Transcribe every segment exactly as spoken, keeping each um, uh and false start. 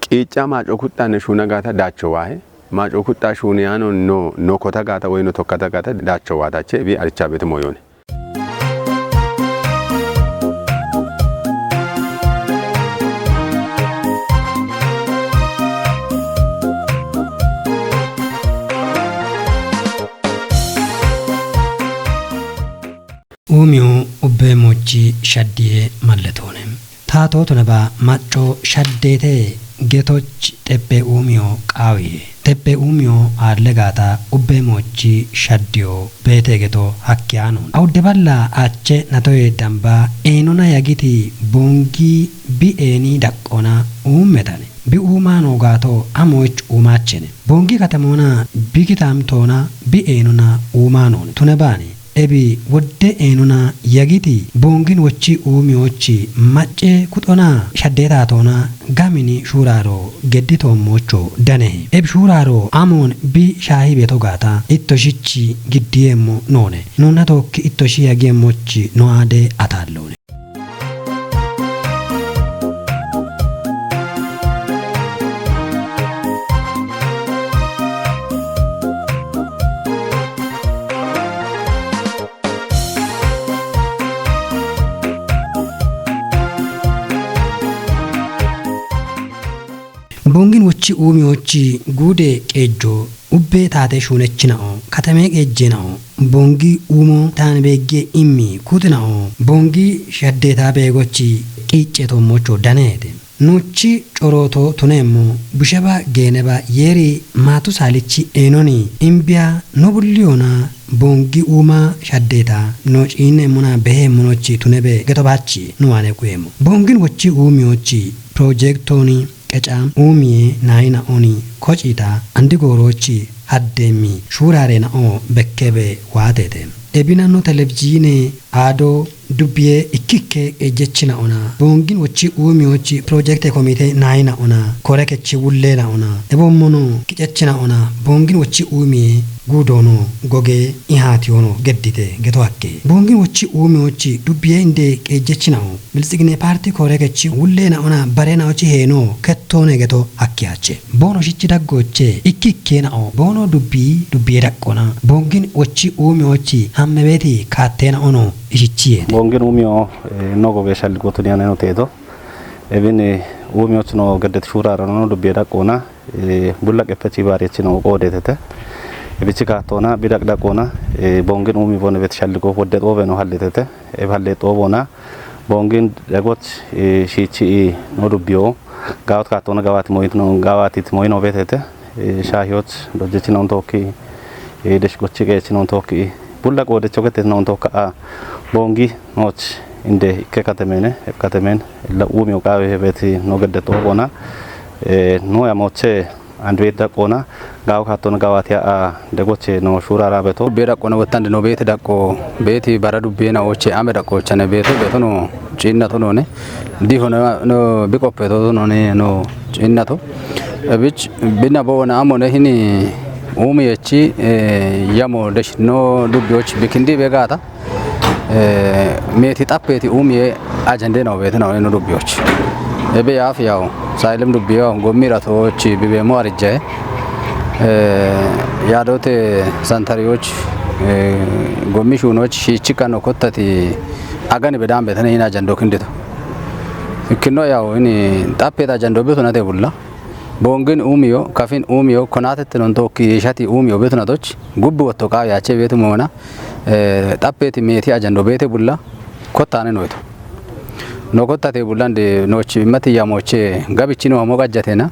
Ciicca maaco kuxxaanne shuuna gaata daacho waahe. Maaco kuxxaa shuuni yaano no, no kota gaata woy no tokkata gaata daacho waatache bi aricha beete moyone. Uumiyu ubbeemmochi shaddiye malletoone. Taatootuneba macco shaddeete getoch xeppe uumiyo qaawiye. Xeppe uumiyo aalle gaata ubbeemmochi shaddiyo beete geto hakkiyaanoone. Awudde balla ache natoye damba eenona yagiti boongi bi eeni daqqoona uummetane. Bi uumaano gaato amoch uumaachene. Boongi katemoona bi kitaamtoona bi eenona uumaanoone. Tune baani. Ebi wodde eenuna yagiti boongin wochi uumiyochi macce kuxona shaddeetaatoona gamini shuuraaro gedditoommoocho danehe. Ebi shuuraaro amoon bi shaahi beeto gaata ittoshichi giddiyeemmo noone. Nuunna tookki ittoshi yagiyeemmochi no aade ataalloone. Bongin wochi uumiyochi guude qeejjo ubbe taate shuunechinao, katame qeejjenao, bongi uumo taanbeegge immi kutinao, bongi shaddeeta beegochi qiicce toommocho daneete. Nuchi corooto tuneemmo, busheba geeneba yeeri maatu saalichi eenoni imbiya no bulliyoona bongi uuma shaddeeta no ciinneemmona beheemmonochi tunebe getobaachi nuwaane kuyeemmo. Bongin wochi uumiyochi pirojektooni qeca uumiye naayina oni kocita andi gooroochi haddeemmi shuuraareena oo bekkeebe waateete. Ebinanno televizhiine aado dubbiye ikkikke ejjechina ona, boongin wochi uumiyochi pirojekte komite naayina ona, kore kechi wulleena ona, ebommono kicechina ona, boongin wochi uumiye guudoono goge ihaatiyono geddite geto hakke. Boongin wochi uumiyochi dubbiye inde qeejjechina oo. Biltsigine Parti kore kechi wulleena ona barena ochi heeno kettoone geto hakkiyache. Boono shichi daggoche ikki ikkena oo. Boono dubbi dubbi daqqona. Bongin ochi uumi ochi hamme beeti kaatteena ono ishichi yeete. Bongin uumi oo, eh, no goge shalli gotuni ane no teedo. Ebin, eh, uumi ochi no geddet shurara no dubbi daqqona. Eh, bulla qeppechi baariyechi no qoodetete. Ebichi kaattoona bidaq daqqona. Eh, bongin uumi bone bet shalli go wodde xoobe no halletete. Eb halle xoobona. Bongin dagoch, eh, shiichi i no dubbiyo. Gaawot kaattoona gaawati moyit no, gaawatit moyino betete. Eh, shaahiyoch dojjechi non tookki, eh, desh gochi qeechi non tookki. Bulla qoodecho getet non tookka a. Bongi noch inde ikke katemene, eb katemen, illa umiyo qaawe hebeti no geddet xoobona. Eh, no ya moche, Andu yedda qona, gawo kattona gawatiya a degoche no shurara beto. Be daqqona wottande no beete daqqo, beeti bara dubbe na oche ame daqqo chane beto, beto no cinna to none. Di hono no bi qoppe to none no cinna to. Ebich binna bo na amone hini umi yechi, eh, yamo desh no dubbe ochi bikindi be gata. Eh, meeti xappeeti umiye ajande no beete no, no dubbiyoch. Ebe yaaf yaw, sayilem dubbiyo, gommi ratochi bibe mo arije. Eh, yaadote santariyoch, eh, gommi shuunoch, shiichi kano kottati agani bedan beetene ina ajando kindito. Ikkino yaw, ini xappeeti ajando beeto nate bulla. Bongin umiyo, kafin umiyo, konatette non tokki, yeshati umiyo beeto natoch, gubbi wotto qaawi ache beetu moona. Eh, xappeeti meeti ajando beete bulla kottane noyto. No kottate bullande nochi mati yamoche gabichi no mo gajjatena.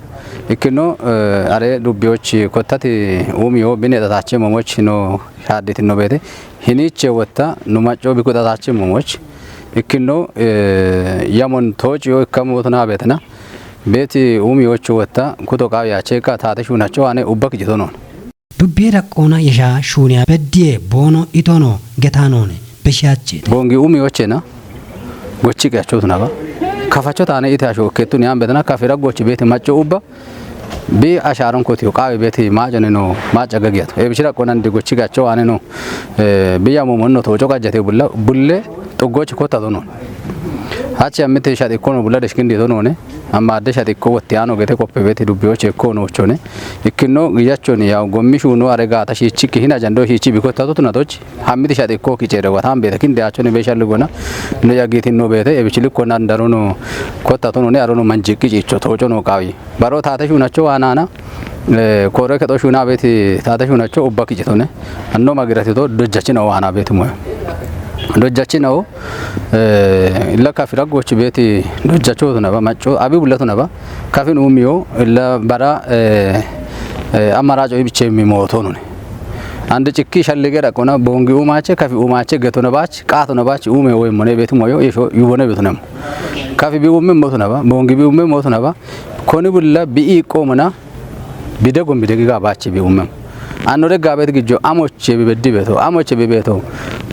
Ikkino, eh, are dubbiyochi kottati umiyo bine tatache momochi no shadditi no beete. Hiniche wotta no macco biku tatache momochi. Ikkino, eh, yamon tochiyo ikkamo tona beetena. Beeti umiyocho wotta kuto qaawi ache ka tate shunacho ane ubba kijito non. Dubbiye daqqoona yesha shuuniya beddiye boono itono getaanoone beshiyacheete. Bongi umiyochena gochi qeachotunaba. Kafacho taane ite asho kettu ni ambetana kafira gochi beeti macco ubba. Bi asharon kotiyo qaawi beeti maacone no maaca gagiyato. E bishira qonandi gochi gacho ane no. Eh, bi yamo monno tocho gajjate bulla, bulle xuggochi kotta dono. Hachi ammite shadi kono bulla deshkindi donone. Amma adde shaxikko wotti aano gede qoppe beeti dubbiyoche ikko noochone. Ikkino giyachoni yaw gommi shuuno are gaata shiichikki hina jando shiichi bikko tatu tunatoch hammiti shaxikko kicere watan beete kinde achoni be shalli gona. No yagitin no beete ebichilikko nan darono kotta tono ne arono manjiqqi ciicho tooco no qaawi. Baro taate shuunacho waanana, eh, koore kexo shuuna beeti taate shuunacho ubba kicitone. Anno magirati to dojjachino waana beeti moyo. Dojjachino, eh, illa kafi raggochi beeti dojjachotu naba, macco abi bullatu naba, kafin uumiyo illa bara, eh, eh, amaraco ibiche mi mootonune. Ande cikki shallige dhaqona, bongi uumache, kafi uumache, geto nabach, qaato nabach, uume woy mone beeti moyo, yesho yubone beetu nemo. Kafi bi uumme motu naba, bongi bi uumme motu naba, koni bulla bi iqqo mona, bide gom bide giga bachi bi ummem. Anno de gabet gijjo amoche bi beddi beto, amoche bi beto.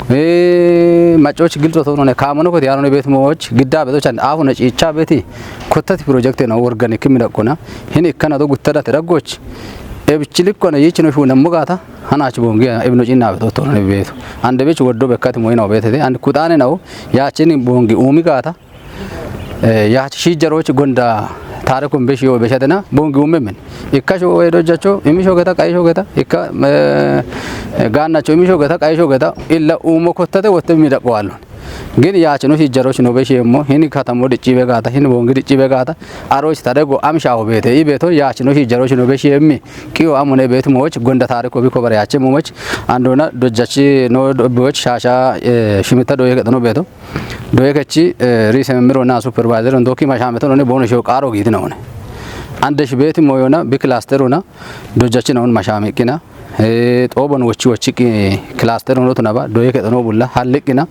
Eh, macoch gilto to none kamono ko tiano ne bet moch gidda beto chan afu ne cicha beti. Kottati project no organic mi dakona. Hini kana do guttada te daggoch. E bichilik kona yichino shuna mugata. Hanach bongi e bino cinna beto to ne beto. Ande bich woddo bekkati moyna betete. And kutane nawo. Yachini bongi umigata. Eh, yaach shiijjaroch gonda taarikun beshi yo beshatena bongi ummemen. Ikkasho we dojjacho, imisho geta, qayisho geta, ikka, eh, gaannacho imisho geta, qayisho geta, illa uumo kottate wotte mi daqo allon. Gin yaachino shiijjaroch no beshi emmo, hini katamo dicci be gaata, hini bongi dicci be gaata, aroch tadego amshawo beete, i beeto yaachino shiijjaroch no beshi emmi, qiyo amone beetu moch, gonda taariko biko bare yaache moch, andona dojjachi no do-, boch shasha, eh, shimitta doye geta no beeto. Doye kechi, eh, rise miro na supervisor ndo ki mashame to ne bono sho qaro gidi na one. Ande shibeti moyona bi cluster ona dojjachi na on mashame kina. Eh, tobon wochi wochi ki cluster ono to naba doye ke no bulla hallikina.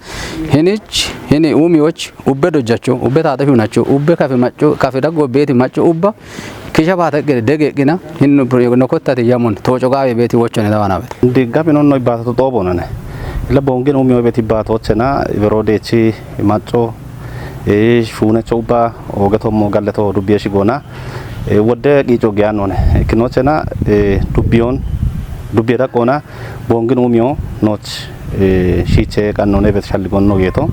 Hinich, hini umi woch ubbe dojjacho, ubbe tata shunacho, ubbe kafe macho, kafe dago beti macho ubba. Kisha bata gede dege gina hin no kottati yamun to cogawe beti wochone dawana beti. Ndi gabi non no ibata to tobo nane. Ila bongin umi obeti bato chena ibero dechi macho e shune choba ogeto mo galleto dubiye shigona. E wodde gicho gianone. Kino chena e dubiyon dubiye da kona bongin umiyo noch eh, shiche qannoon ebet shalligonno geeto.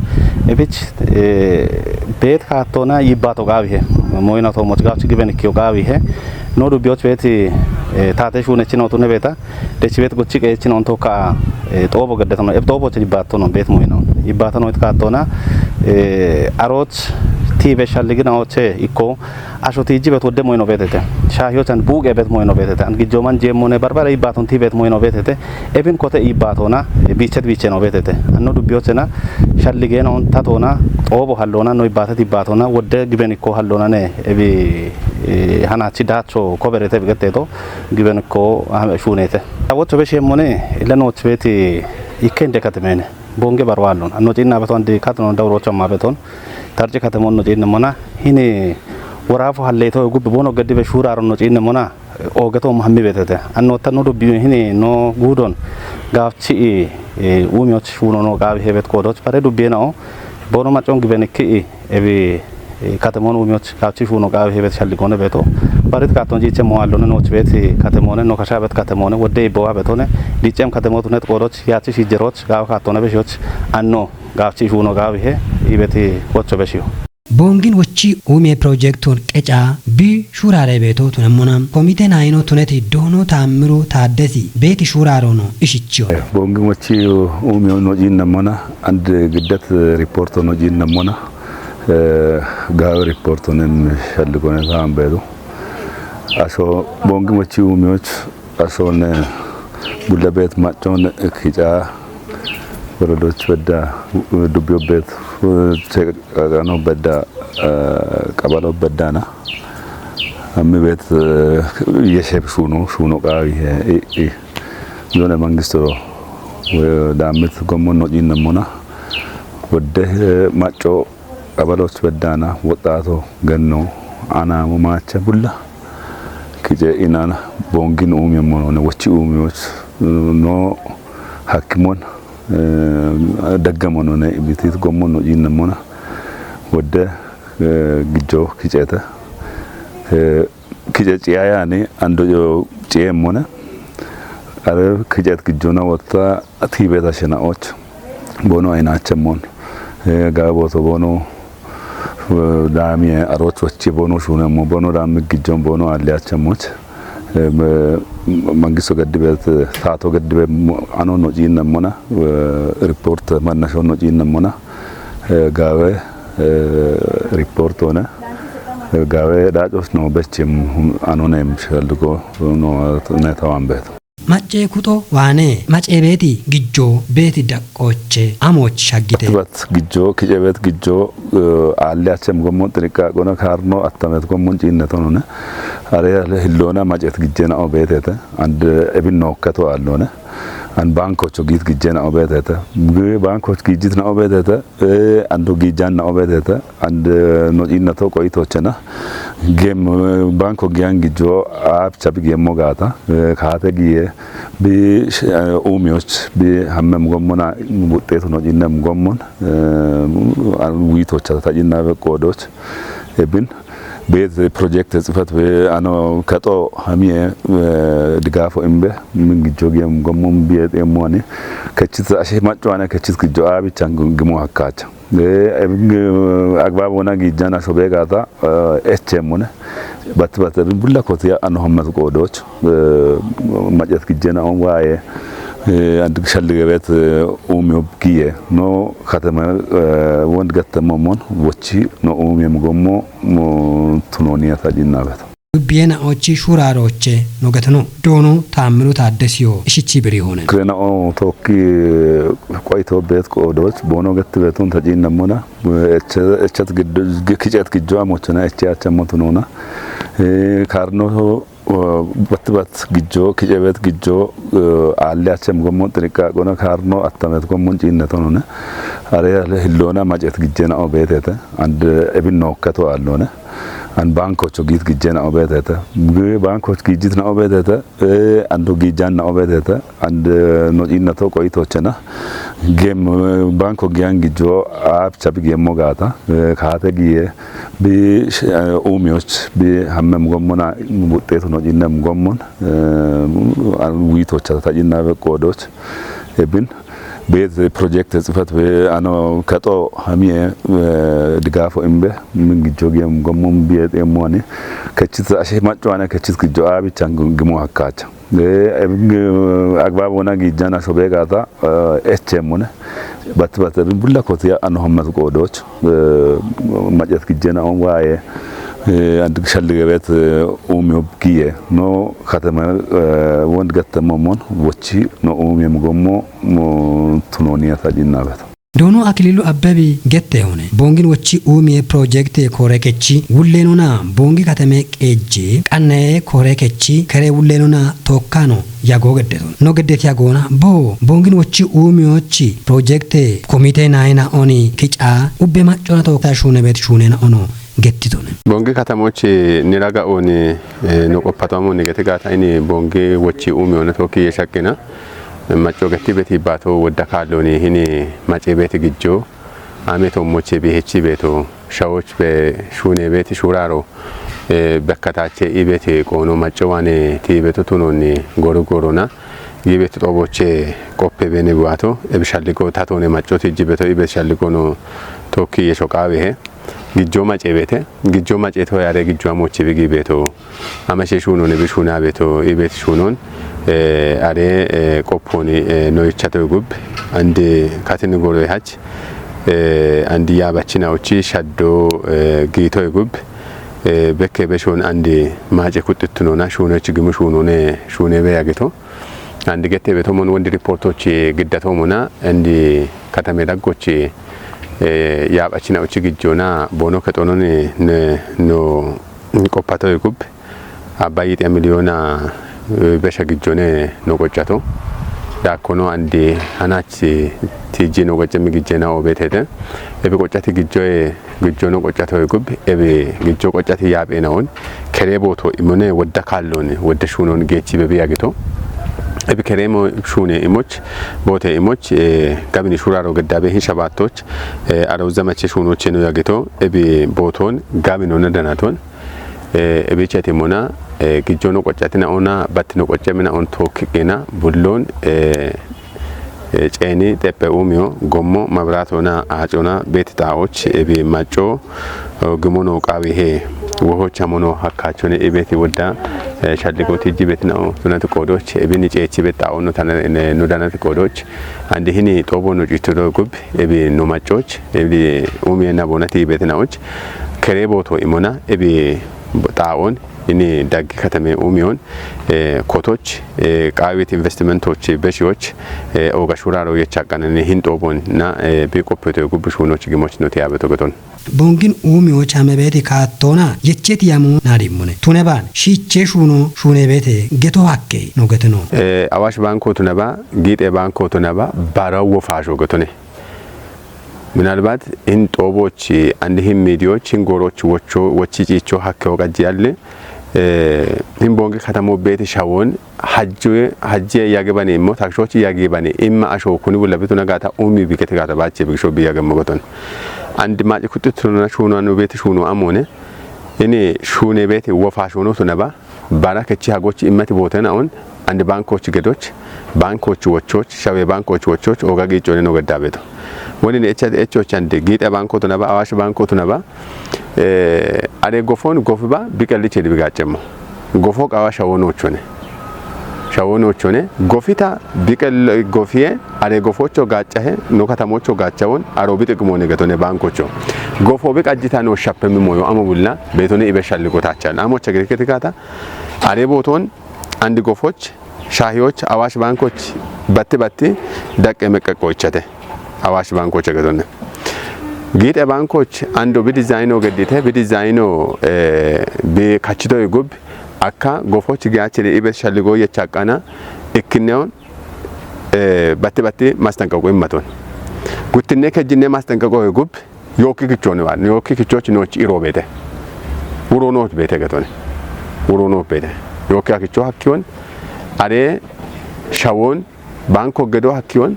Ebich, eh, beet kaattona yibbato qaawihe. Moyina to moch gaach giben ikkiyo qaawihe. No dubbiyoch beeti, eh, taate shuunechin otune beeta. Dech beet gochi qeechin onto ka, eh, xoobo geddetono. Eb xoobo che yibbaatono beet moyina. Yibbaatono it kaattona, eh, aroch tiibe shalligina oche ikko. Asho tiiji bet wodde moyno betete. Shahiyo chan buuqe bet moyno betete. An gijjo man jeemmone barbare ibbaaton ti bet moyno betete. Ebin kote ibbaatona, e, biichet biicheno betete. Anno dubbiyochena shalligena on tatona, xoobo hallona, no ibbatet ibbaatona, wodde giben ikko hallona ne, ebi, e, hanachi daacho koberete bigeteto, giben ikko, ah, shuunete. Awocho be sheemmone, illa nooch beti ikke inde katemene. Bonge baro allon. Anno ciinna beton di katno dawrocho amma beton. Tarci katemon no ciinne mona. Hini worafu halleto gubbe bono gaddi be shuraro no ciinne mona. Ogeto hammi betete. Anno tanno dubbi hini no gudon. Gafchi i, e, umioch shuno no gawi hebet kodoch pare dubbi na o. Bono macon giben ki i, ebi, e, katemon umioch gafchi shuno gawi hebet shalli gone beto. Parit katon jiche mo allone no chbeti katemone no kashabet katemone wodde ibo betone. Dicem katemotunet kodoch yachi shijeroch gaw katone beshoch anno gafchi shuno gawi he ibeti wocho beshiyo. Bongin wochi ume projektun qeca bi shurare beto tunemmona. Komite nayino tuneti dono Taammiru Taaddesi beeti shuraro no ishichiyo. Bongin wochi ume no jinnemmona and giddat report no jinnemmona. Eh, gawe report nem shalligone taambedu. Aso bongin wochi umiyoch Asone bulla bet macon kica worodoch bedda dubbiyo bet cegano bedda qabalo beddana ammi bet yesheb shuno shuno qawi i zone mangisto dammit gommo no jinnemmona wodde maco qabaloch beddana woxxato genno anamo maacha bulla kice inana bongin umiyo monone wochi umiyoch no hakkimon daggamonone bitit gommon no jinnemmona wodde gijjo kicete kice ciyayani ando ciye mone are kicet gijjona wotta tibeta shena och bono aynache mon gaboto bono Daamiye aroch wachi bono shune mo bono daami gijjon bono alle achamoch. Mangisto gaddibe, taato gaddibe, ano no ciinnemmona, report mannasho no ciinnemmona, gaawe report one, gaawe dhaacos no bechim ano nem shalgo no ne tawambeto. Maccee kuxo waane macee beeti gijjoo beeti daqqooche amoochi shaggite. Bat gijjoo kice beet gijjoo aalle achem gommon xiriqqaaqona kaarno attamet gommon ciinnetonone. Are hilloona macet gijjena o beetete and ebin nookketo aallone. An baankocho giit gijjena o beetete. Baankoch giijjitna o beetete. Ando giijjanna o beetete. And no ciinneto qoyitochena. Gem baanko giyan gijjoo aapcha bi geemmo gaata. Kaate giye bi uumiyoch bi hammem gommona buxxeetu no ciinnem gommon. Wiitochata ta ciinnabe qoodoch. Ebin beet projekt tsifat be ano kexo hamiye digaafo imbe min gijjo gem gommon biye xeemmo ani kechit ashe macco ane kechit gijjo aabichan gimo hakkaacha. Agbabona giijjana shobe gaata echemmone. Bat bat ebin bulla kotiya ano hammat qoodoch macet gijjena on waaye and shalligebet uumiyo giye no katama wond gattamomon wochi no uumiyem gommo tunoniyata ciinnabet. Dubbiye naochi shuraaroche no gatano. Doono Taammiru Taaddesiyo ishichi biri honen. Kire nao tookki qoyito beet qoodoch boono gattibetun ta ciinnemmona. Echet giddo kicet gijjo amochona eche achammo tunona. Kaarno bat bat gijjoo kice beet gijjoo aalle achem gommon xiriqqaaqona kaarno attamet gommon ciinnetonone. Are hilloona macet gijjena o beetete and ebin nookketo aallone. An baankocho giit gijjena o beetete. Baankoch giijjitna o beetete. Ando giijjanna o beetete. And no ciinneto qoyitochena. Gem baanko giyan gijjoo aapcha bi geemmo gaata. Kaate giye bi uumiyoch bi hammem gommona buxxeetu no ciinnem gommon. Wiitochata ta ciinnabe qoodoch. Ebin beet projekt tsifat be ano kexo hamiye digaafo imbe min gijjo gem gommon biye xeemmo ani kechit ashe macco ane kechit gijjo aabichan gimo hakkaacha. Agbabona giijjana shobe gaata echemmone. Bat bat ebin bulla kotiya ano hammat qoodoch macet gijjena on waaye and shalligebet uumiyo giye no katama wond gattamomon wochi no uumiyem gommo tunoniyata ciinnabet. Doono Akililu Abbebi gette hone boongin wochi uumiye projekte koorekechi wulleenona boongi katame qeejje qannaye koorekechi kere wulleenona tookkano yagoo geddeton. No geddet yagoona boo boongin wochi uumiyochi projekte komite nayina oni kica ubbe maccona tookta shuunebet shuunena ono gettitone. Boongi katamochi niraga oni no qoppatomo ni gete gaata ini boongi wochi uumiyona tookki ye shaqqina. Macco getti beti baato wodda kaalloni hini macee beeti gijjo ame toommoche bihechi beeto shawoch be shuune beeti shuuraro bekkatache i beeti qoono macco waane ti beeto tunonni goru gorona gi beeti xooboche qoppe bene buato ebi shalligo tatone macco tijji beeto i beeti shalligono tookki ye shoqaawehe gijjo macee beete gijjo macee to yaare gijjo amoche bigi beeto Amashe shuunon ebi shuuna beeto i beeti shuunon are qopponi noyichato gub andi katin goro hach andi yaabachina uchi shaddo giito gub bekke be shuun andi maace kuxxittunona shuunochi gimu shuunone shuune be yagito andi gette be tomon wondi riportochi giddatomona andi katame daggochi yaabachina uchi gijjona boono kexononi no qoppato gub Abbayi xiya miliyoona besha gijjone no qoccato. Daakkono andi hanach tijji no qoccami gijjena oobetete. Ebi qoccati gijjoye gijjo no qoccato gub ebi gijjo qoccati yaaphena on kere booto imone wodda kaallon wodda shuunon geechi bebi yagito. Ebi keremo shuune imoch boote imoch gabini shuraro geddabe hin shabaattoch aro zamache shuunoche no yagito. Ebi booton gabino na danaton Ebicheti mona gijjono qoccatina ona battino qoccamina on tookki qina bullon Ceeni xeppe uumiyo gommo mabraatona aacona beeti xaa'och ebi macco gimono qaawi he wohocha mono hakkaachone ibeeti wodda shalligooti ijji beetinao tunati qoodoch ebini ceechi bet xaa'onno tana nudanati qoodoch andi hini xoobo no cuittodo gub ebi no maccoch ebi uumiyenna boonati beetinaoch keree booto imona ebi xaa'on ini daggi katame uumiyon kotoch qaawit investimentoch beshiyoch oga shuraro yechaqqanani hin xoobonna bi qoppeto gubbi shuunoch gimoch no tiyaabeto geton. Bongin uumiyoch amebeeti kaattoona yecheti yamu naadimmune. Tunebaan shiichee shuuno shuunebeete geto hakke no geteno. Awash baanko tuneba giixe baanko tuneba barawo faasho getone. Minalbat in xooboch andi hin miidiyoch hin gooroch wocho wochi ciicho hakke hoqajji alle hin bongi katamo beeti shawon hajje hajje yagibani immo takshoch yagibani imma asho kuni bulla bituna gata umi bigete gata bache bigisho biyagemmo goton. Andi maci kutti tununa shuno anu beeti shuno amone ini shune beeti wofa shuno tunaba bara kechi hagochi immati bootena on andi bankoch gedoch bankoch wochoch shawe bankoch wochoch oga giichone no gadda beto. Woni ne echa echoch andi giixe banko tunaba awash banko tunaba eh are gofon gofiba biqelliche dibigachemo. Gofo qawa shawonochone shawonochone gofita biqel gofiye are gofocho gachahe no katamocho gachawon aro bixiqimone getone bankocho. Gofo biqajita no shappemi moyo amo bulla betone ibe shalligo tachan amo chagiriketi kata are booton andi gofoch shaahiyoch awash bankoch batti batti daqqe meqqaqqo ichate awash bankoch getonne giixe bankoch ando bi dizayno geddite bi dizayno bi kachitoy gub akka gofoch giyachire ibe shalligo yechaqqana ikkinneon batti batti mastanqaqo immaton guttinne kejjinne mastanqaqo gub yookki kichooni waan yookki kichoochi noochi iroo beete uroo nooch beete getone uroo nooch beete yookki akichoo hakkiyoon aree shawoon baanko gedoo hakkiyoon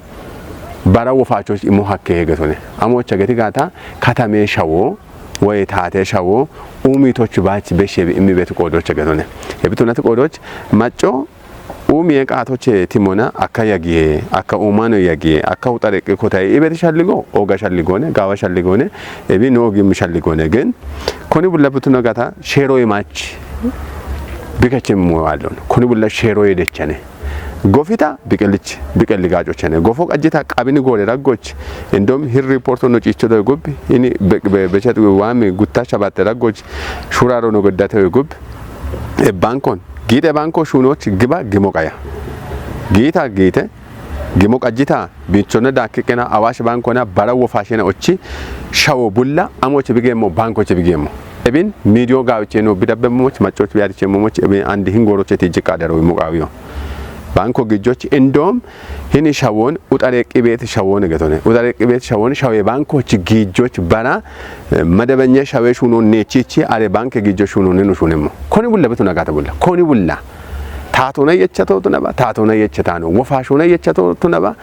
bara wofaachoch imo hakke hegetone amoocha geti gaata katamee shawoo woy taatee shawoo uumiitoch baach besheebi immi beti qoodoche getone hebitunati qoodoch macco uumiye qaatoche timona akka yagiye akka uumano yagiye akka huxareqqi kotaye ibeti shalligo oga shalligone gaawa shalligone ebi no ogimmi shalligone gen koni bulla bituna gata sheero imaach bikechemmo waalon koni bulla sheero yedechane gofita biqelich biqelli gaacochane gofo qajjita qabini goore raggoch indom hir riporto no ciichodo gubbi ini bechat waami gutta shabatte raggoch shuraro no goddate gubbi ebbankon giite banko shuunoch giba gimo qaya giita giite gimo qajjita bichonna daakkiqena awash bankona bara wofashena ochi shawo bulla amoche bigemmo bankoche bigemmo ebin midiyo gaawicheno bidabbemoch maccoch biyadichemmomoch ebin andi hingoroche tijjiqa daro imo qaawiyo banko gijjoch indom hini shawon uxareqqi beeti shawon getone uxareqqi beeti shawon shawe bankoch gijjoch bara madabenya shawe shuno nechichi are banke gijjo shuno nenu shunemo koni bulla betuna gata bulla koni bulla taatona yechato tunaba taatona yechatano wofa shuna yechato tunaba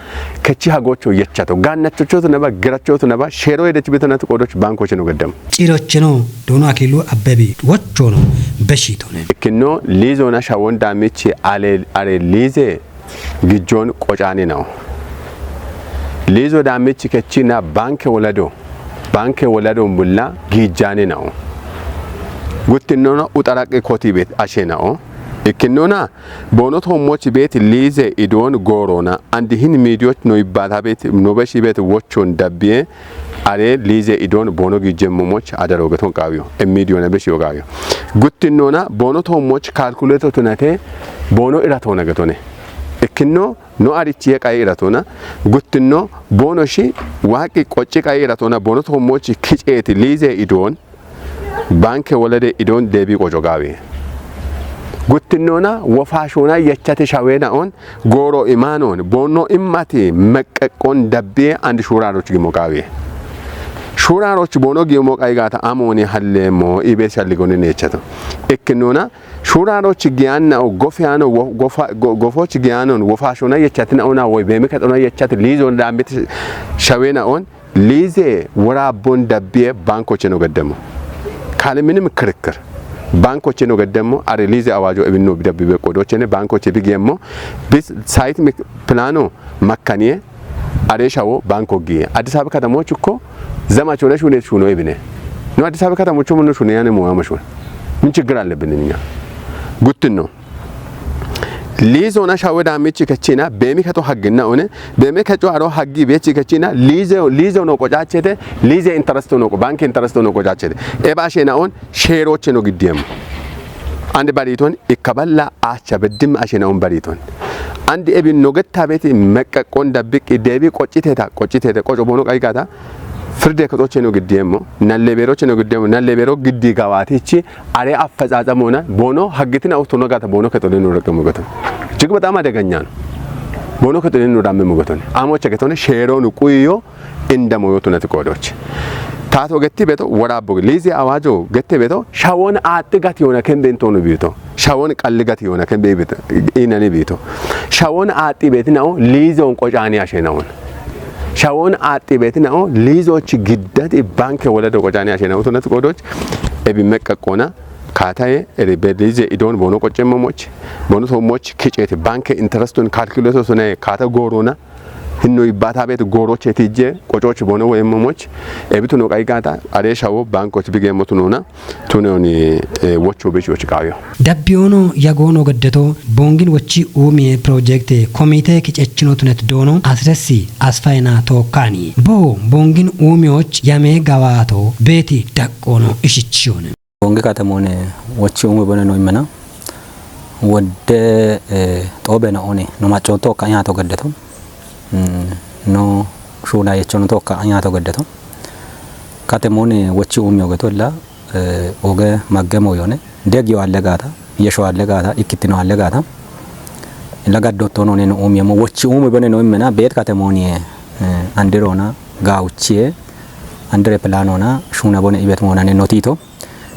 kechi hagocho yechato gannachocho tunaba giracho tunaba shero yedech betunat qodoch bankoche no geddam cirocheno dono akilu abbebi wochono beshitone ikkinno liizona shawon daamichi ale are liize gijjon qocani nawo liizo daamichi kechina banke wolado banke wolado bulla gijjani nawo guttinnona uxaraqi koti bet ashe nawo ikkinnona boono toommochi beeti liize idoon goorona andi hin miidiyoch no ibbata beeti no beshi beeti wochon dabbiye are liize idoon boono gijjemmomoch adaro geton qaawiyo e miidiyona beshi yo qaawiyo guttinnona boono toommoch kalkuleto tunate boono iratona getone ikkinno no arichiye qayi iratona guttinno boono shi waaqi qocci qayi iratona boono toommochi kiceeti liize idoon banke wolede idon deebi qoco gaawi guttinnona wofaashona yechate shawena on gooro imaanon boonno immati meqqeqqon dabbiye andi shuuraaroch gimo gaawi shuuraaroch boono gimo qaygata amooni halleemmo ibe shalligoni neechato ikkinnona shuuraaroch giyanna o gofiyano gofoch giyanon wofaashona yechatina ona woy beemikexona yechati liizon daambiti shawena on liize woraabbon dabbiye baankoche no geddemmo kaali minim kirikir baankoche no geddemmo are liize awaajo ebinno bidabbibe qodochene baankoche bigiemmo bis sayit pilano makkaniye አሬ ሻዎ ባንክ ወጊ አዲስ አበባ ከተሞች እኮ ዘማች ሆነ ሹኔት ሹኖ ይብኔ ነው። አዲስ አበባ ከተሞች ምን ሹኔ ያኔ ሞያ መሾን ምን ችግር አለብን እኛ? ጉትን ነው። ሊዝ ሆና ሻወ ዳሚቺ ከቺና ቤሚ ከቶ ሀግና ሆነ ቤሚ ከጮ አሮ ሀጊ ቤቺ ከቺና ሊዝ ሊዝ ነው ቆጫቸተ። ሊዝ ኢንተረስት ነው፣ ባንክ ኢንተረስት ነው ቆጫቸተ። ኤባሼና ኦን ሼሮች ነው ግዲየም አንድ ባሪቶን ይከበላ አቻ በድም አሼናውን ባሪቶን አንድ ኤቢ ኖገታ ቤት መቀቆን ደብቅ ደቢ ቆጭቴታ ቆጭቴታ ቆጮ ቦኖ ቀይቃታ ፍርድ ከጦቼ ነው ግዲየሞ። ነሌ ቤሮቼ ነው ግዲየሞ። ነሌ ቤሮ ግዲ ገባቲቺ አሬ አፈጻጸም ሆነ ቦኖ ሀግትን አውቶ ነጋተ ቦኖ ከጦሌ ነው ረቀሙ ገተን እጅግ በጣም አደገኛ ነው። ቦኖ ከጦሌ ነው ዳመ ሙገተን አሞቼ ገተን ሼሮን ቁዮ እንደሞ ዮቱነት ቆዶች ታቶ ገቲ ቤቶ ወራቦ ሊዚ አዋጆ ገቲ ቤቶ ሻወን አጥ ጋት የሆነ ከንቤንቶ ነው ቢቶ ሻወን ቀል ጋት የሆነ ከንቤ ቤት ኢነኒ ቢቶ ሻወን አጥ ቤት ነው። ሊዞን ቆጫኒ አሸናውን ሻወን አጥ ቤት ነው። ሊዞች ግደት ባንክ ወለደ ቆጫኒ አሸናው ቱነት ቆዶች ኤቢ መቀቆና ካታዬ ኤሪ በሊዚ ኢዶን ቦኖ ቆጨመሞች ቦኖ ቶሞች ክጨት ባንክ ኢንተረስቱን ካልኩሌቶ ሱነ ካተ ጎሮና ህኖ ይባታ ቤት ጎሮች የትጄ ቆጮች ቦነ ወይም ሞች ኤብቱ ነው ቀይቃታ አሬ ሻዎ ባንኮች ቢገ ሞቱ ነውና ቱኔውን ወቾ ቤች ወች ቃዮ Dabbiyoonoo yagoo noo gaddatoo boongin wochii uumiyee piroojeekte komiitee kicechinoo tunet doonoo asressi asfayinaa tookkaani boo boongin uumiyooch yamee gawaatoo beeti daqqoonoo ishichiyoone. Bonge katamone wochi umu bone no imena wodde eh, xobe no oni no macco to ka nya to gaddato. Mm, no shuna yecho no to ka nya to gaddato. Katemone wochi umi oge tolla eh, oge magge moyone degi yo allegata yesho allegata ikkitino allegata. Lagaddo to no ne no umi mo wochi umi bone no imena bet katemoni eh, anderona gauchie andere planona shuna bone ibet mona ne notito.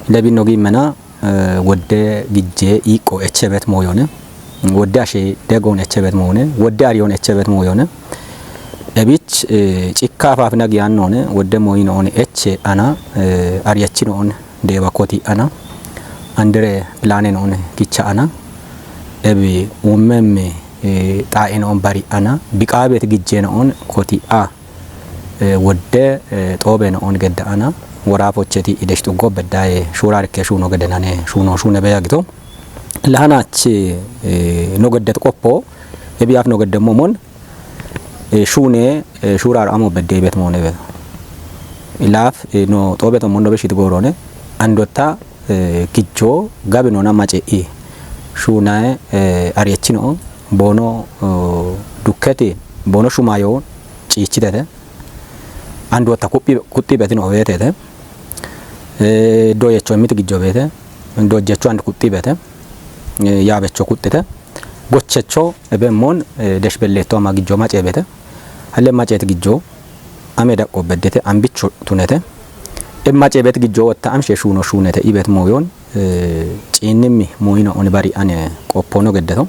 Lebinno gimmena eh, wodde gijje iqqo echebet moyone. Wodde ashe degon echebet moyone. Wodde ariyon echebet moyone. Ebich eh, cikka afafina giyannone wodde moyino one eche ana eh, ariyachino on deba koti ana. Andere planen on kicha ana. Ebi ummemme eh, taen on bari ana. Biqabet gijjeno on koti a. Eh, wodde eh, xoobeno on gedda ana woraafocheti ideshxu gobbe daye shuurarke shuuno gede nane shuuno shuune beya gito. Lahanach eh, no geddet qoppo ebi af no gedde momon eh, shuune eh, shuurar amo bedde ibet mone be. Ilaf eh, no xoobeto mon no beshit gorone andotta eh, gijjo gabi nona mace i shuunae eh, ariyechino bono eh, dukketi bono shumayo ciichitete. Andu watta kuxxi betino weetete. Eh, doyecho miti gijjo beete. Dojecho and kuxxi beete. Eh, yaabecho kuxxite. Gochecho ebe mon eh, desh belleetto ama gijjo mace beete. Halle maceet gijjo ame daqqo beddete ambicho tunete. E mace beet gijjo watta amshe shuuno shuunete ibet mooyon eh, ciinnimmi mooyino oni bari ane qoppono geddeto.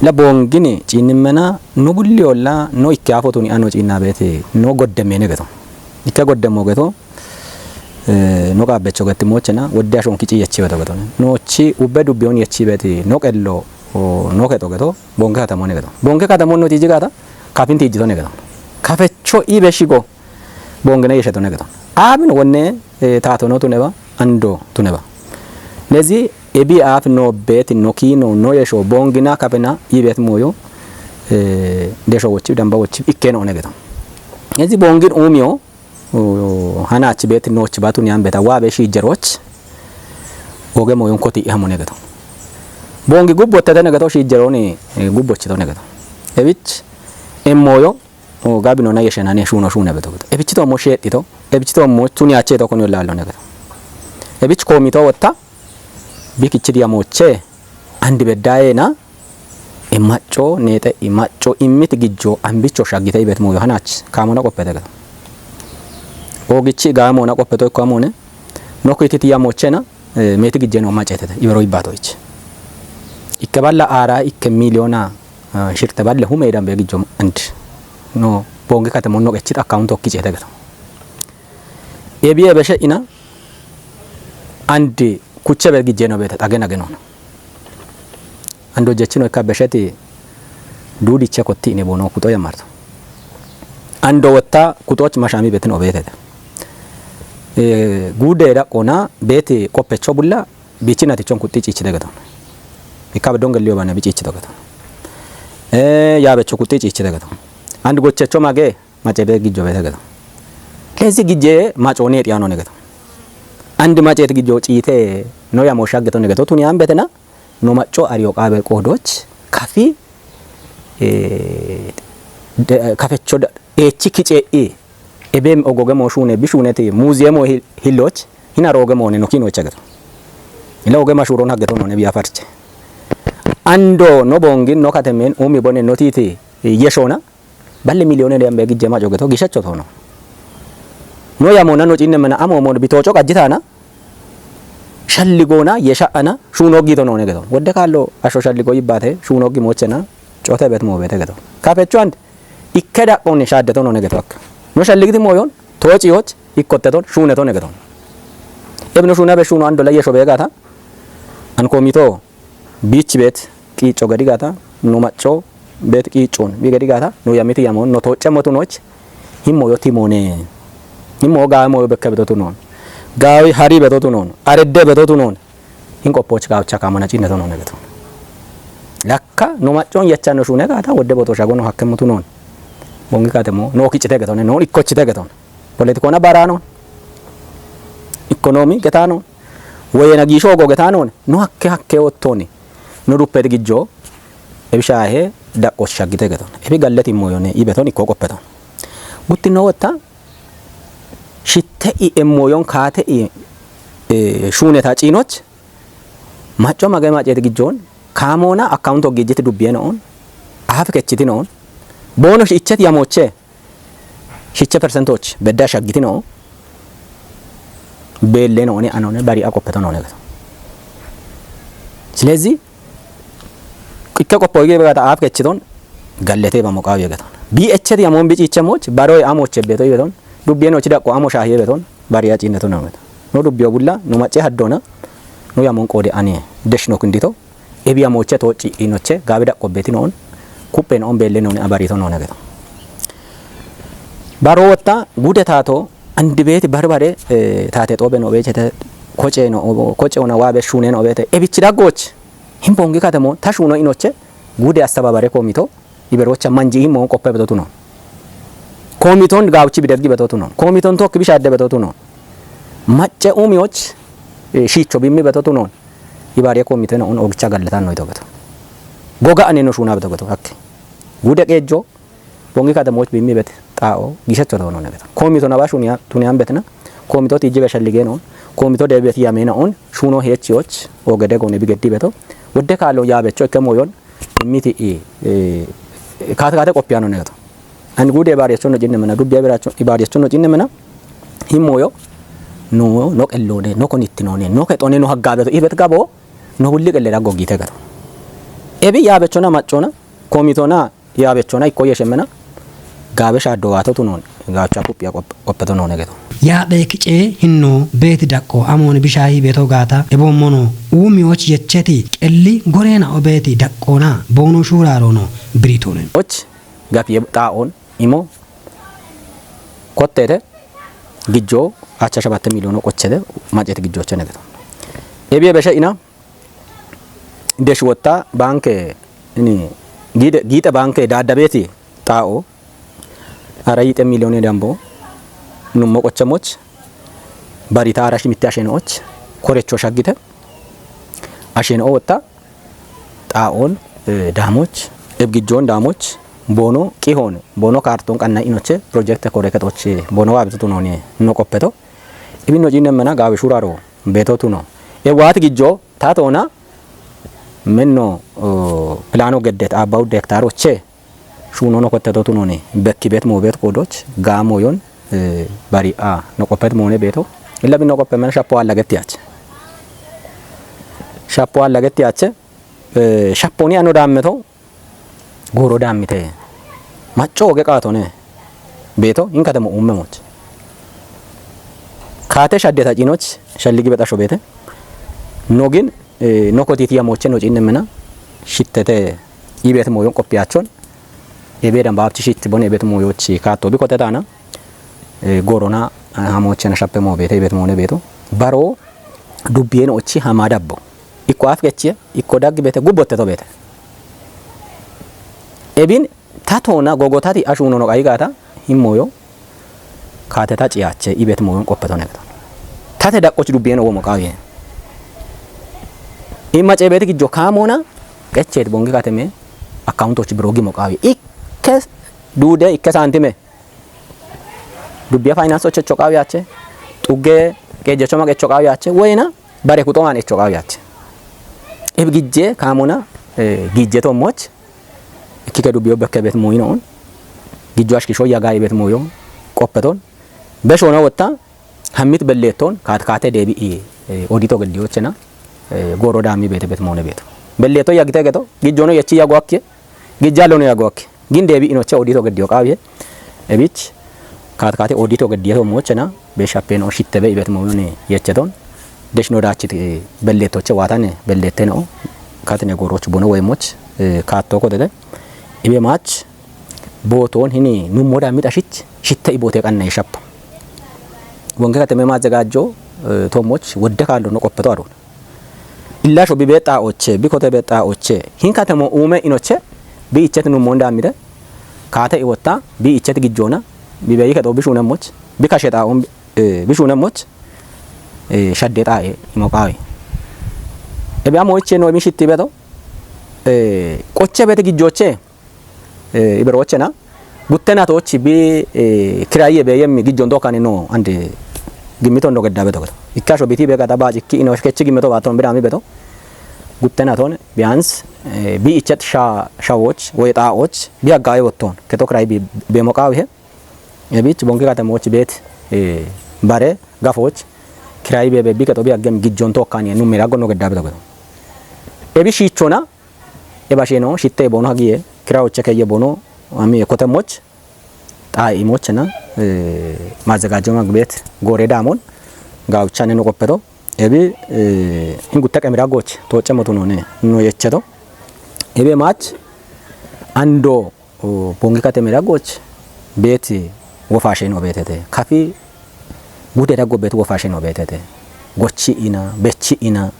La boongini ciinnimmena no gulliyolla no ikke afotuni ano ciinna beete no goddemmene geto. Ikke goddemmo geto eh, no qaabbecho getti moochena wodde ashonki ci yechi beto geto. Noochi ubbe dubbiyon yechi beeti no qello o, no keto geto boonge katamone geto. Boonge katamon no tiji gata kafin tijitone geto. Kafecho ibe shigo boongene yeshetone geto. Abin wonne eh, taatono tuneba ando tuneba. Lezi ebi af no bet no kino no yesho bongina kapena ibet moyo eh, desho wochi damba wochi ikkeno one geto. Lezi bongin umiyo o, hana achi bet no chi batu niyan beta wa be shi jeroch oge moyon koti hamone geto. Bongi gubbo tetene geto shi jeroni eh, gubbo chitone geto. Ebich emoyo o gabi nona yeshena ne shuno shune beto geto. Ebichito mo shedito. Ebichito mo tuni ache to kono lalo ne geto. Ebich komito wotta bikichi diya moche andi beddaye na e macco nexe i macco immiti gijjo ambicho shaggite ibet moyo hanach kamona qoppete geto. Ogichi gaamona qoppeto ikko amone nokku ititi ya mochena eh, meti gijjeno macetete ibero ibbatoich. Ikke balla ara ikke miliona Ah, shirte balle hume idan be gijjo and no bonge kate monno qechit account okki cete geto. Ebiye beshe ina and kuche be gijje no beta tage nage non. Ando jechino ikka besheti dudi che kotti ine bono kuto yamarto. Ando wotta kuxoch mashami betin obetete. Eh, gude da qona beti qoppecho bulla bichinatichon kuxi cichite geton. Ikka bedon gelliyo bane bicichito geton. Eh, ya becho kuxi cichite geton. And gochecho mage mace be gijjo bete geton. Lezi gijje macone xiano ne geton. And mace gijjo cite no ya mosha geton ne geton. Tuni an betena no macco ariyo qabe qodoch kafi, eh, de-, kafecho da-, echi kice i. Ebe ogoge mo shune bishuneti muziemo hi-, hiloch hina roge mo ne no kino echa geton. Ila oge mashuron hageton no ne biya farche. Ando no bongin no katemen umi bone no titi yeshona. Balle miliyone de ambe gijje maco geto gishacho tono. No ya mona no cinne mena amo mon bitocho qajitana. Shalligona yesha'ana shuno gito no ne geto. Wodde kallo asho shalligo yibbate shuno gimochena cote bet mo bete geto. Kafecho and ikkeda qonni shadde tono ne geto ak. No shalligiti moyon toci yoch ikkotte ton shune ton ne geto. Ebno shuna be shuno ando la yesho begata. An komito bich bet qico gadi gata no macco bet qicon bi gadi gata no yamiti yamon no tocce motu noch himmo yo timone himmo ga mo yo bekke betotu non gawi hari betotu non aredde betotu non hin qoppoch gawcha kamona cinne tono ne beto lakka no maccon yachanno shune gata wodde boto shagono hakke mutu non bongi kate mo no kicite getone no ikkochite getone politikona barano ikonomi getano woyena gisho go getano no hakke hakke ottoni no duppete gijjo ebishahe daqqo shaggite geton ebi galleti moyone ibeton ikko qoppeton guttino wotta shitte i emoyon kaate i eh, shuneta cinoch macco mage macete gijjon kamona account ogijjete dubbiyeno on ahafe kechitino on bono shi ichet yamoche shiche percentoch bedda shaggitino belle no ne anone bari a qoppeto no ne geto silezi ikke qoppo ige begata af kechiton gallete ba moqawi geton bi echet yamon bi ciche moch baro amoche beto beton dubbiye no chida ko amo shahiye beton bari a cinne to no geto no dubbiyo bulla no macce haddona no yamon qode ane desh no kindito ebiya moche to ci inoche gabe da qobeti non kuppe non belle non abarito non geto baro wotta gude tato andi beti barbare eh, tate tobe no bechete koce no koce ona wabe shune no bete ebichi daggoch himbongi katemo tashuno inoche gude astababare komito iberocha manji himmo qoppe betotu non komiton gawchi bidebgi betotu non komiton tokki bishadde betotu non macce umioch eh, shicho bimmi betotu non ibare komite no on ogcha galletan no itogeto goga ane no shuna betogeto hakke gude qejo bongi kate moch bimmi bet xao gishacho dono ne beto komito na bashu niya tuni ambetna komito tijje be shallige non komito de bet yamena on shuno hechi och ogede gone bigeddi beto wodde kalo yabecho ikke moyon miti i eh, kate kate qopiyano ne beto an gude bare chono jinne mena dubbi bare chono ibare chono jinne mena himoyo no no kellone no konittino ne no ketone no haggabeto ibet gabo no hulli qelle daggo gite gato ebi yaabechona maccona komitona yaabechona ikko yeshemmena gaabe shaaddo waato tunon gaacha kuphiya qoppeto none geto yaabe kice hinno beeti daqqo amoon bishaahi beto gaata eboommono uumi och yecheti qelli goreena obeeti daqqoona boono shuuraarono biritonen och gafiye xaa'on imo kottete gijjo acha shabatte miliyono qochete macete gijjochene geto ebiye beshe ina desh wotta banke ini gide gite banke dadabeti tao ara yite miliyone dambo nummo qochemoch barita ara shimitte ashenoch korecho shagite asheno wotta xaa'on daamoch ebgijjoon daamoch boono qihoon boono kaartoon qanna inoche pirojekte kore kexoche boono waabitutu nooni no qoppeto ibinno ciinne mena gaawe shuraro beetotu no e waati gijjo taatoona menno pilaano geddet aabbawu dektaaroche shuunono kottetotu nooni bekki beet moobeet qoodoch gaamoyon bari a no qoppet moone beeto illa binno qoppe mena shappo allagetti ache shappo allagetti ache shapponi ano daammeto gooro daammite macco oge qaatone beeto inkatemo umme moch kaate shaddeta cinoch shalligi bexasho beete nogin nokotitiya moche no cinne mena shittete ibet moyon qoppiyachon Ebe damba abchi shit bone ebet moyochi kato biko tetana. E, gorona, e, hamochena shappe mo bete ebet mone beto. Baro dubbieno ochi hama dabbo. Iko afkeche, iko daggi bete gubbotte to bete. Ebin tatona gogotati ashuno no qaigata himmoyo. Kateta ciyache ibet moyon qoppeto negeto. Tate daqqoch dubbieno wo moqawiye. Imma cebeti gijjo kamona qechet bongi kateme account och brogi moqawi. Ikke dude ikke santime. Dubbiya finance och echo qawiyache. Tugge qejjecho ma qecho qawiyache. Wena bare kuto man echo qawiyache. Ib gijje kamona, e, gijje to moch. Ikkike dubbiyo bekke bet moyino on. Gijjo ashkisho yaga ibet moyo. Qoppeton. Beshona wotta. Hammit belleettoon kaat kaate deebi'i, e, odito geddiyochena, e, goro daami beete bet moone beeto. Belleetto yagite geto, gijjono yechi yago akke, gijjalono yago akke. Gin deebi'inoche odito geddiyo qaawiye. Ebich, kaat kaate odito geddiyeto moochena, be shappeno shittebe ibet moone yecheton. Deshno daachit, e, belleettoche waatane, belleetteno, katne goroch bono weemoch, e, kaatto kodede. Ibe maach, bootoon hini nummoda mixashich, shitte ibote qanna yeshappa. Wonge kateme maazzegaajjo, e, tommoch wodde kaallo no qoppeto adoon. Illasho bi beexxa oche, bi kote beexxa oche, hin katemo uume inoche, bi ichet nummon daammite, kaate iwotta, bi ichet gijjoona, bi beyi kexo bi shuunemmoch, bi kashe xaa'on, e, bi shuunemmoch, e, shadde xaa'e imo qaawe. Ebe amo iche no imi shitti beto, e, qoche bete gijjoche, e, iberochena, guttena tochi bi, e, kiraye be yemmi gijjon dokani no, ande gimmiton do gedda beto geto. Ikkasho biti be gada baji ki ino kechi gimmeto baton bidami beto. Guttena ton, biyans, e, bi ichet sha, shawoch, woy xaa'och, bi aggaye wotton, keto kirayi bi, be moqawihe. Ebich bonke katemoch beet, e, bare, gafoch, kirayi be, be, bi keto bi aggem gijjon tokkani, numera gonno gedda beto geto. Ebi shichona, e basheno, shitte bono hagiye, kira oche keye bono, ami kotemmoch, xaa'e imochena, e, maazzegaajjo magbeet, goore daamon, gaawuchane no qoppeto, ebi, e, hin gutte qemira gooch, tooche motu none, no yecheto. Ebe maach, ando, o, bongi katemira gooch, beet, wofashe no beetete. Kafi, gude daggo beet wofashe no beetete. Gochi ina, bechi ina,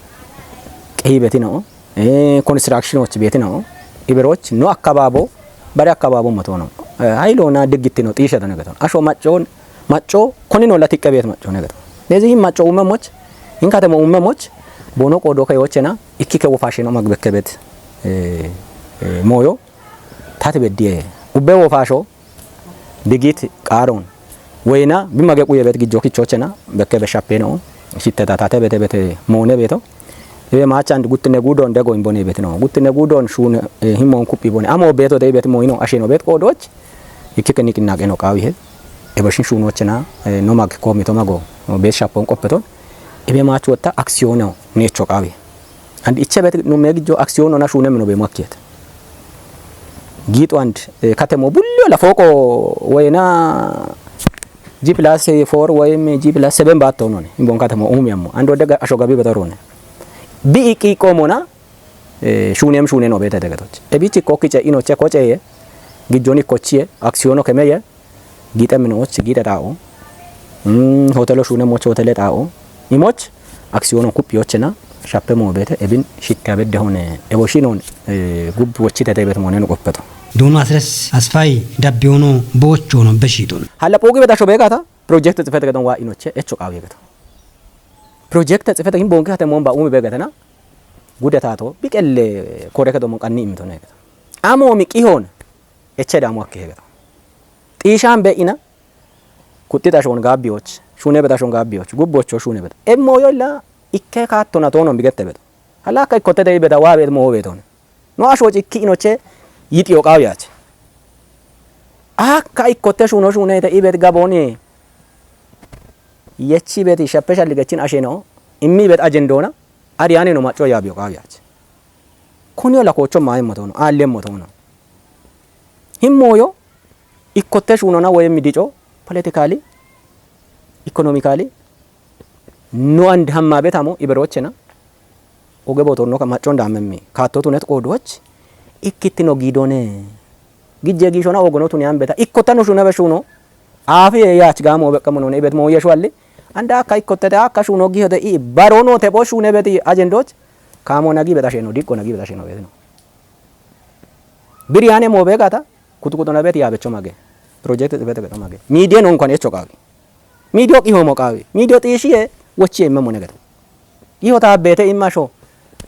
qeyi betino, e, construction och betino, iberoch no akkababo, bare akkababo motono. E, hayilona diggittino, xiisha tone geton. Asho macco, macco, konino latiqqe beet macco ne geton. Dezi hin macco umme moch, hin katemo umme moch, bono qodo kayochena, ikkike wofashe no magbekke beet, e, e, moyo, tate beddiye. Ubbe wofasho, Bigit qaaron. Woyna bi mage quye bet gijjo kichochena, bekke be shappeno, shitteta tate bete bete moone beto. Ibe maachan guttine gudon dego imbone betino. Guttine gudon shun, e, himmon kuppi bone. Amo beto de bet moino asheno bet qodoch. Ikkike niqinaqeno qaawihe. Ebe shin shunochena, e, no mag komi to mago. Bet shappon qoppeton. Ibe maach wotta aksiyono necho qaawi. And iche bet numme gijjo aksiyono na shune mino be makket. Gitu and, e, katemo bullo la foqo woyna G plus four woyim G plus seven baatto none. Imbon katemo umiyammo. And odde ga-, asho gabi beto rone. Bi iqi qomona, e, shunem shune no bete degetoch. Ebichi kokkiche inoche kocheye. Gijjoni kochiye. Aksiyono kemeye. Gixe minoch, gixe xaa'o. Mm, hotelo shunemoch, hotele xaa'o. Imoch, aksiyonon kuppiyochena, shappe moobete, ebin shitte abedde hone, ebo shinon, e, gub wochite tebet monen qoppeto. Duuno Asres Asfay dabbiyono boochono beshiton. Halla phuuqi beta sho beegata, pirojekte tsifete gedon waa inoche, echo qaawi geto. Pirojekte tsifete hin bonke hate moon ba umi beegatena, gude taato, biqelle kore kedo mon qanni imito ne geto. Amo mi qihon, eche damo akke geto. Xiishan be'ina, kuxxi xashon gaabbiyoch, shune beta shon gaabbiyoch, gubbocho shune beta. Emmo yolla ikke kaattona toonon bigette beto. Halakka ikkotte de beta waa bet moo beton. No ashoch ikki inoche yitiyo qaawiyach. Akka ikkotte shuno shune te ibet gaboni. Yechi beti shappe shalli gechin asheno. Immi bet ajendona. Ari ane no macco yaabiyo qaawiyach. Kuni yolla koocho maayemmo toono, aallemmo toono. Himmoyo ikkotte shuunona woyim dico, politically, economically, no and hamma betamo iberochena, oge botorno ka maccon dammemmi, kaattotunet qoodoch, ikkittino giidone, Gijje giishona ogono tuni ambeta. Ikkottano shuna be shuno. Aafi yaach gaamo beqqamu none ibet mooyye shualli. Anda akka ikkottete akka shuno gihode i. Barono tepho shune beti ajendoch. Kaamo nagi beta sheno, diqqo nagi beta sheno betino. Biriyane mo begata, kutu kutona beti yabecho mage. Project beta beta mage. Media non kwan echo qawi. Miidiyo qihomo qaawi. Miidiyo xiishiye wochiye imma mone gete. Iho taabbeete imma sho.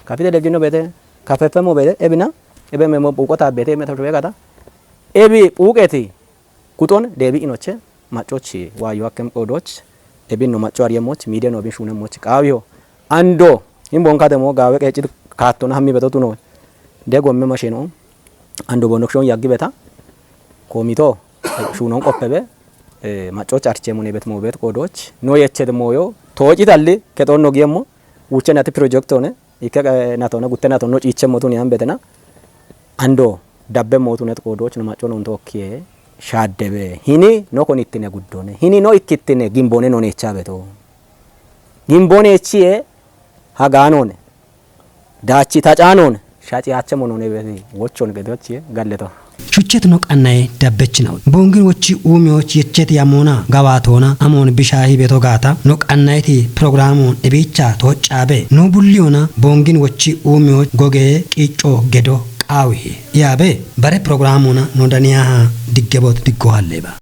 Kafite dejjino beete, kafeffemo beete, ebina, ebe memo buuqo taabbeete imma tasho beekata. Ebi buuqeti kuxon deebi inoche, maccochi waayo hakkem qoodoch, ebin no macco ariyemoch, miidiya no ebin shuunemoch, qaawiho. Ando, imbon katemo, gaawe qeecit kaattona hammi beto tuno. De gomme mashino, ando bonok shon yaggi beta, komito, shuunon qoppe be, eh, maccoch archemone bet mo bet qoodoch, no yechet moyo, tooci talli, kexon no giyemmo, wuche nati project one, ikke, eh, natona, gutte natona, ciichemmo tuni ambetena, ando, dabbe mo tunet qoodoch no macco non tokkiye, shaadde be, hini no konittine guddone, hini no ikkittine gimbone non echa beto. Gimbone echiye, haganone. Daachi ta caanon, shaaci haache monone beti, wochon gedochi, galleto. Shuchet no qannaye dabbech no. Bongin wochi umiyoch yechet yamona, gawatona, amon bishahi beto gata, no qannayeti programon ebicha to cabe. No bulliona, bongin wochi umiyoch goge, qico, gedo, qawi. Yabe, bare programona, no daniyaha, diggebot diggo halleba.